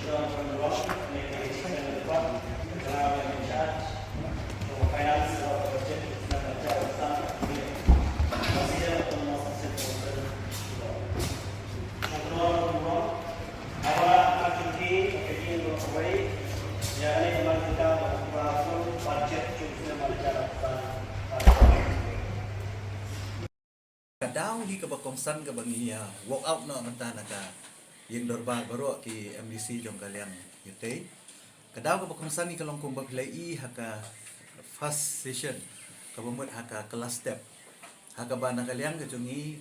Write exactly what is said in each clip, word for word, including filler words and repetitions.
Ka daw hi kaba kongsan kaba ngi ïa walk out noh mynta na ka ïing dorbar baroh ki M D C jong ka liang ïatei. Ka daw kaba kongsan hi ka long kumba phi la i ha ka first session kaba mut ha ka class step. Ha kaba na ka liang ka jong ngi,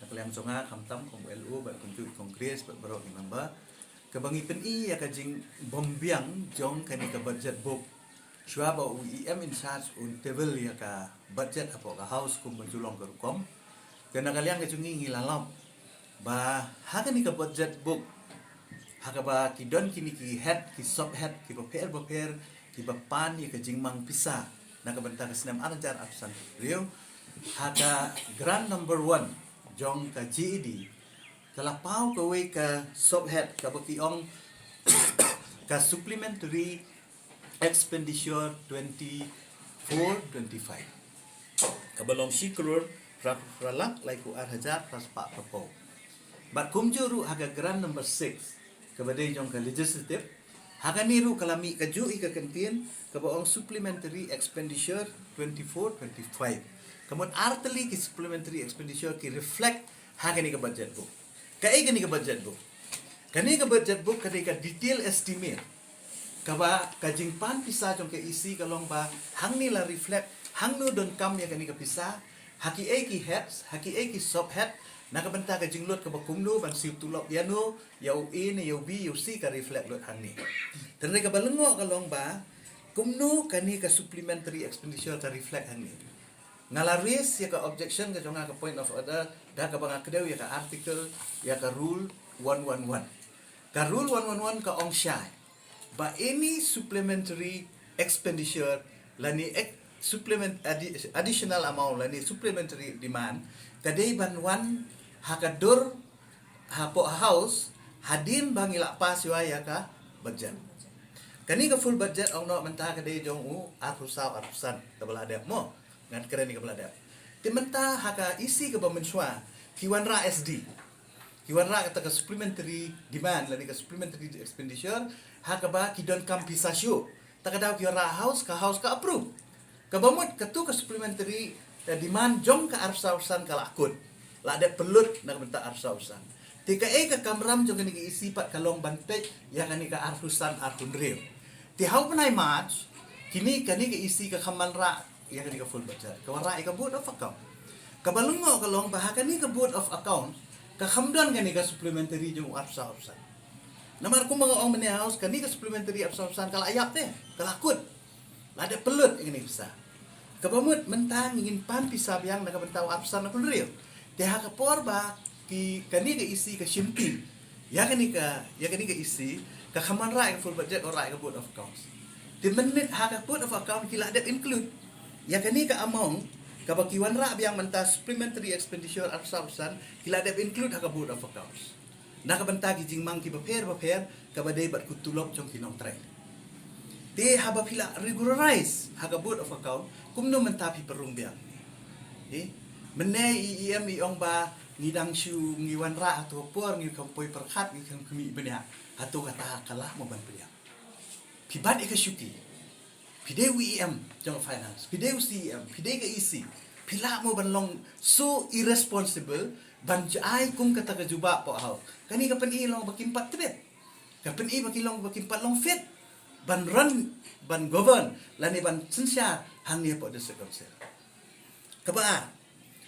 na ka liang jong nga khamtam kum L O bad kumjuh Congress bad baroh ki member, kaba ngi pyni ïa ka jingbym biang jong kane ka budget book. Shuwa ba u E M in charge un table ïa ka budget hapoh ka House kumba ju long ka rukom, ka na ka liang ka jong ngi ngi la lap ba ha kane ka budget book, ha kaba ki don kine ki head, ki sub head, kiba pher ba pher, kiba pan ïa ka jingmang pisa na ka bynta ka snem ar hajar arphew san arphew hynriew, ha ka grant number one jong ka G A D, ka la paw kawei ka sub head kaba ki ong ka supplementary expenditure twenty-four twenty-five, kaba long shi klur phra, phra lak laiphew ar hajar phra spah phra phew. Bad kumjuh ruh ha ka grant number six, kaba dei jong ka legislative, ha kane ruh ka la mih kajuh hi ka kyntien kaba ong supplementary expenditure twenty-four twenty-five. Ka mut ar tylli ki supplementary expenditure ki reflect ha kane ka budget book. Kaei kane ka budget book? Kane ka budget book ka dei ka detail estimate kaba ka jingpan pisa jong ka E C ka long ba hangne la reflect hangno donkam ïa kane ka pisa, ha kiei ki heads, ha kiei ki sub head, na ka bynta ka jinglut kaba kumno ban siew tulop ïano, ïa u A ne ïa u B ïa u C ka reflect lut hangne. Hynrei kaba lyngngoh ka long ba kumno kane ka supplementary expenditure ka reflect hangne. Nga la raise ïa ka objection ka jong nga, ka point of order, da kaba nga kdew ïa ka article, ïa ka rule one one one. Ka rule one one one ka ong shai ba any supplementary expenditure lane ex-, supplement addi-, additional amount lane supplementary demand ka dei ban wan ha ka dur hapoh House hadien ba ngi la pass ïa ka budget. Kane ka full budget ong noh mynta ka dei jong u arphew saw arphew san kaba la dep mo. Ngan kren ïa kaba la dep. Te mynta ha ka E C kaba mynshuwa ki wanrah S D, ki wanrah kata ka supplementary demand lane ka supplementary expenditure ha kaba ki donkam pisa shuh. Ta ka daw ki wanrah House, ka House ka approve. Kaba mut katu ka supplementary, eh, demand jong ka arphew saw arphew san ka la kut, la dep pynlut na ka bynta arphew saw arphew san. Te kaei ka kamram jong kane ka E C pat ka long ban peit ïa kane ka arphew san arphew hynriew. Te ha u bnai March kine, kane ka E C ka kham wanrah ïa kane ka full budget, ka wanrah ïa ka Board of Account. Kaba lyngngoh ka long ba ha kane ka Board of Account ka kham don kane ka supplementary jong u arphew saw arphew san. Namar kumba nga ong mynne ha House, kane ka supplementary arphew saw arphew san ka la ïap te, ka la kut, la dep pynlut ïa kane ka pisa. Kaba mut mynta ngin pan pisa biang na ka bynta u arphew san arphew hynriew. Te ha ka por ba ki, kane ka E C ka shimti ïa kane ka, ïa kane ka E C, ka kham wanrah ïa ka full budget, wanrah ïa ka Board of Accounts. Te mynta ha ka Board of Account ki la dep include ïa kane ka amount kaba ki wanrah biang mynta supplementary expenditure arphew saw arphew san, ki la dep include ha ka Board of Accounts na ka bynta ki jingmang kiba pher ba pher kaba dei bad ki tulop jong ki nongtrei. Te haba phi la regularize ha ka Board of Account, kumno mynta phi pynrung biang? Eh? Mynne i E M i ong ba ngi dang shu, ngi wanrah hato por, ngi kham poi pyrkhat, ngi kham khmih bniah. Hato kata ka lah mo ban pdiang? Phi bat ïa ka shuki. Phi dei u E M jong ka finance, phi dei u C E M, phi dei ka E C. Phi lah mo ban long so irresponsible ban ai kum kata ka jubab hapoh House? Kane ka pyni long ba kim pat tbit. Ka pyni ba ki long, ba kim pat long fit ban run, ban govern lane ban synshar hangne hapoh District Council. Kaba ar,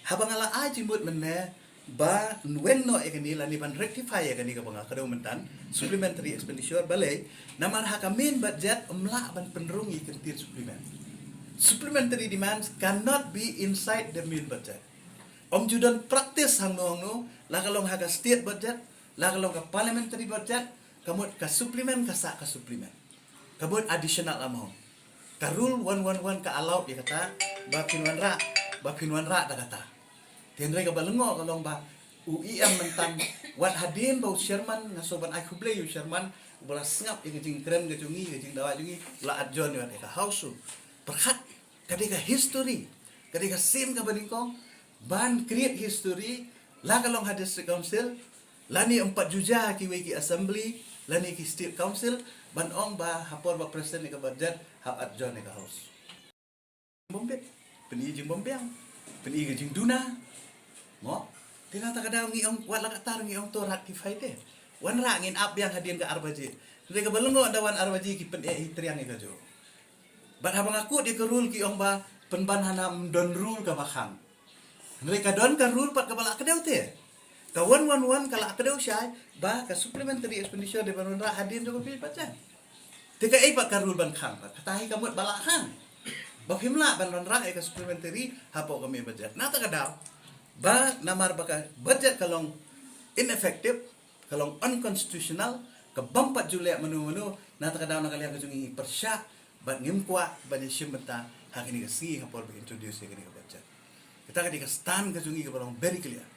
haba nga la ai jingmut mynne ban weng noh ïa kane lane ban rectify ïa kane kaba nga kdew mynta, supplementary expenditure, balei? Namar ha ka main budget ym lah ban pynrung ïa ki kyntien supplement. Supplementary demands cannot be inside the main budget. Ym ju don practice hangno hangno, la ka long ha ka state budget, la ka long ka parliamentary budget, ka mut ka supplement ka sah ka supplement. Ka mut additional amount. Ka rule one one one ka allowed ïa kata, ba phin wanrah, ba phin wanrah da kata. Te hynrei kaba lyngngoh ka long ba u E M mynta Wat hadien ba u chairman, nga sngew ban ai khublei ïa u chairman, ba la sngap ïa ka jingkren ka jong ngi, ka jingdawa jong ngi, la at jon ïa ka House. Pyrkhat, ka dei ka history, ka dei ka sien kaba nyngkong ban create history, la ka long ha District Council, lane ym pat ju jia ha kiwei ki assembly, lane ki State Council, ban ong ba ha por ba present ïa ka budget, hap at jon ïa ka House. Bym bit, pyni jingbymbiang, pyni ka jingduna. Mo, te na kata ka daw ngi ong, wat la katta ngi ong to ratify te. Wanrah ngin ap biang hadien ka ar baje. Hynrei kaba lyngngoh da wan ar baje ki pyneh hi triang ïa ka jong. Bad haba nga kut ïa ka rule ki ong ba pynban hana ym don rule kaba khang. Hynrei ka don ka rule pat kaba la kdew te. Ka one one one ka la kdew shai ba ka supplementary expenditure dei ban wanrah hadien jong ka phi budget. Te kaei pat ka rule ban khang pat? Kata hi ka mut ba la khang ba phim lah ban wanrah ïa ka supplementary hapoh ka main budget. Na kata ka daw ba namar ba ka budget ka long ineffective, ka long unconstitutional, ka bym pat ju leh mano mano, na kata ka daw na ka liang ka jong ngi pyrshah bad ngim kwah ban ïashim bynta ha kane ka sngi ha por ba introduce ïa kane ka budget. Kata ka dei ka stand ka jong ngi kaba long very clear.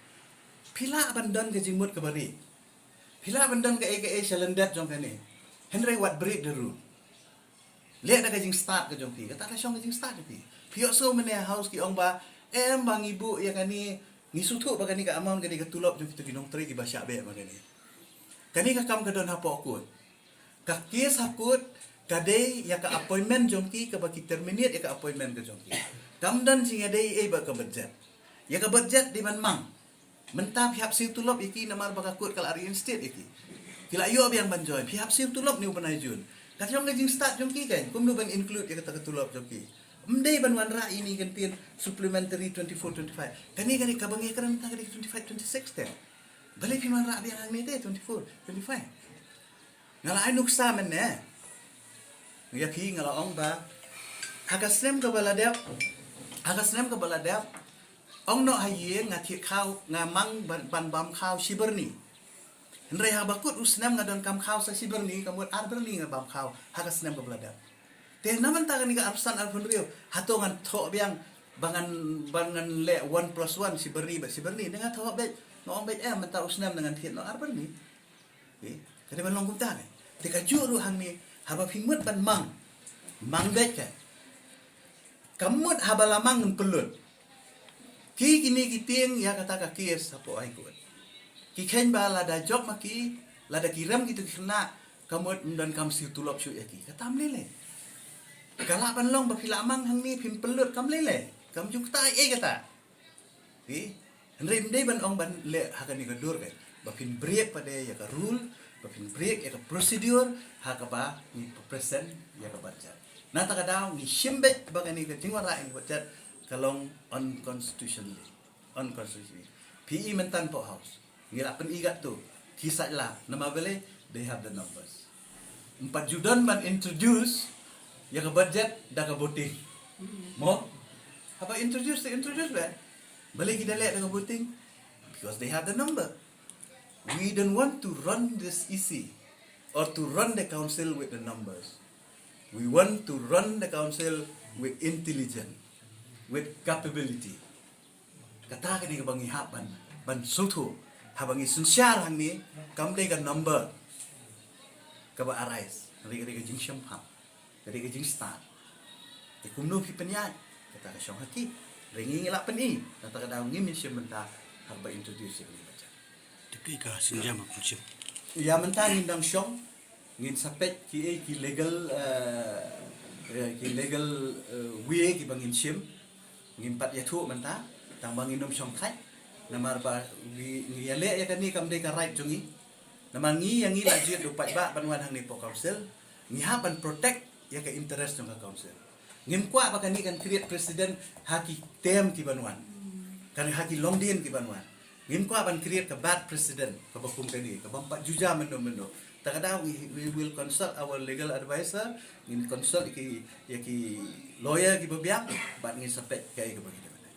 Phi lah ban don ka jingmut kaba rieh, phi lah ban don kaei kaei sha lyndet jong kane, hynrei wat break the rule. Leh da ka jingstad ka jong phi, kata ka shong ka jingstad jong phi. Phi ïohsngew mynne ha House ki ong ba em ba ngi buh ïa kane, ngi sngewthuh ba kane ka amount kane ka tulop jong kito ki nongtrei kiba shah beh ma kane. Kane ka kam ka don hapoh court. Ka case ha court ka dei ïa ka appointment jong ki, kaba ki terminate ïa ka appointment ka jong ki. Kam don jingïadei ei bad ka budget. Ïa ka budget dei ban mang. Mynta phi hap siew tulop ïa ki namar ba ka court ka la reinstate ïa ki. Ki la ïoh biang ban join. Phi hap siew tulop ne u bnai June. Ka jong ka jingstad jong ki kan, kumno ban include ïa kata ka tulop jong ki. Ym dei ban wanrah ïa kane ka ktien supplementary twenty-four twenty-five. Kane kane kaba ngi kren mynta ka dei twenty-five twenty-six te. Balei phin wanrah biang hangne te twenty-four twenty-five? Nga la ai nuksa mynne ïa phi, nga la ong ba ha ka snem kaba la dep, ha ka snem kaba la dep, ong noh ha ïing nga thied khaw, nga mang ban, ban bam khaw shi byrni. Hynrei haba kut u snem nga donkam khaw sa shi byrni, ka mut ar byrni nga bam khaw ha ka snem kaba la dep. Te na mynta kane ka arphew san arphew hynriew, hato ngan thoh biang ba ngan, ba ngan leh one plus one, shi byrni bad shi byrni? Te nga thoh beit, nga ong beit em, mynta u snem ngan thied noh ar byrni. Te ka dei ban long kumta ne. Te kajuh ruh hangne, haba phi mut ban mang, mang beit ka. Ka mut haba la mang ngan pynlut. Ki kine ki tieng ïa kata ka case hapoh High Court. Ki kheiñ ba lada jop ma ki, lada ki rem kito ki khynnah, ka mut ym donkam siew tulop shuh ïa ki. Kata ym lei lei. Ka lah ban long ba phi la mang hangne phin pynlut, kam lei lei. Kam ju kata ei kata. Phi, hynrei ym dei ban ong ban leh ha kane ka dur ka, ba phin break pat ïa ka rule, ba phin break ïa ka procedure ha kaba ngi present ïa ka budget. Na kata ka daw ngi shim beit ba kane ka jingwanrah ïa ka budget ka long unconstitutionally. Unconstitutionally. Phi i mynta hapoh House, ngi la pyni katto, ki sait la, namar balei? They have the numbers. Ym pat ju don ban introduce ïa ka budget da ka voting. Mo? Haba introduce te introduce beit. Balei ki da leh da ka voting? Because they have the number. We don't want to run this E C or to run the council with the numbers. We want to run the council with intelligence, with capability. Kata ka dei kaba ngi hap ban, ban sngewthuh. Haba ngi synshar hangne, kam dei ka number kaba arise, hynrei ka dei ka jingshemphang, ka dei ka jingstad. Te kumno phi pynïaid, kata ka shong ha ki. Hynrei ngi ngi la pyni, kata ka daw ngim shim bynta haba introduce ïa kane ka budget. Te kaei ka sienjam ba phin shim? Ïa mynta ngin dang shong, ngin sa peit kiei ki legal, eh, eh, ki legal, eh, way kiba ngin shim. Ngim pat ïathuh mynta, tang ba ngin ym shong thait. Namar ba ngi, ngi ïaleh ïa kane kam dei ka right jong ngi. Namar ngi ïa ngi la jied da u paidbah ban wan hangne hapoh council. Ngi hap ban protect ïa ka interest jong ka council. Ngim kwah ba kane kan create precedent ha ki term ki ban wan, kan ha ki longdien ki ban wan. Ngim kwah ban create ka bad precedent kaba kum kane, kaba ym pat ju jia mynno mynno. Ta ka daw we, we will consult our legal advisor, ngin consult ïa ki, ïa ki lawyer kiba biang, bad ngin sa peit kaei kaba ngi dei ban leh.